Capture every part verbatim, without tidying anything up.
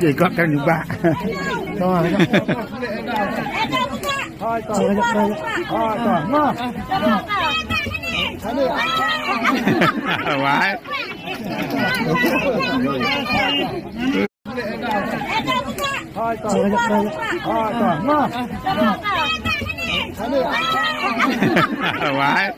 Chỉ có cần ba. Thôi, thôi, thôi, thôi, thôi, thôi. Vãi. Thôi, thôi, thôi, thôi, thôi. Vãi.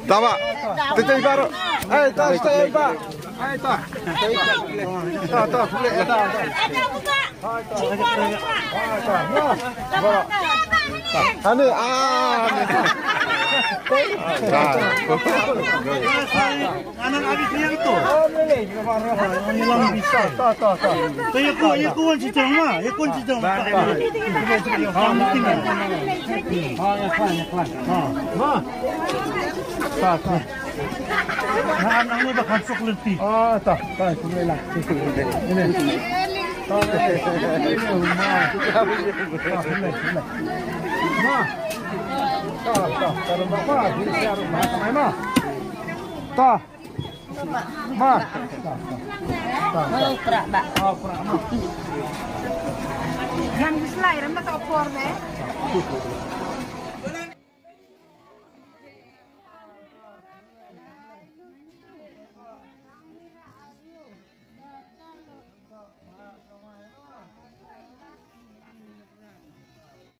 Tama. Tete baru. Eh, tas tete ba. Ani, ah, ani. Anan abi siang tu. Ani lang bisa. Ta, ta, ta. Tu ya ku, ya ku wan sitang ma, ya ku wan sitang ma. Ha, ya klan, ya klan. Ha. Ma. Ta, ta. Nang nang ni ba kan sok lenti. Ah, ta, ta, kumela. Ini. Ta, ta, ta, ta. Ma. Ta, ta, ta, ta. Ma. Ta. Ma. Ta, ta. Ta, ta. Oh, prak, Bak. Oh, prak, Ma. Yang dislai, ram tak opor deh.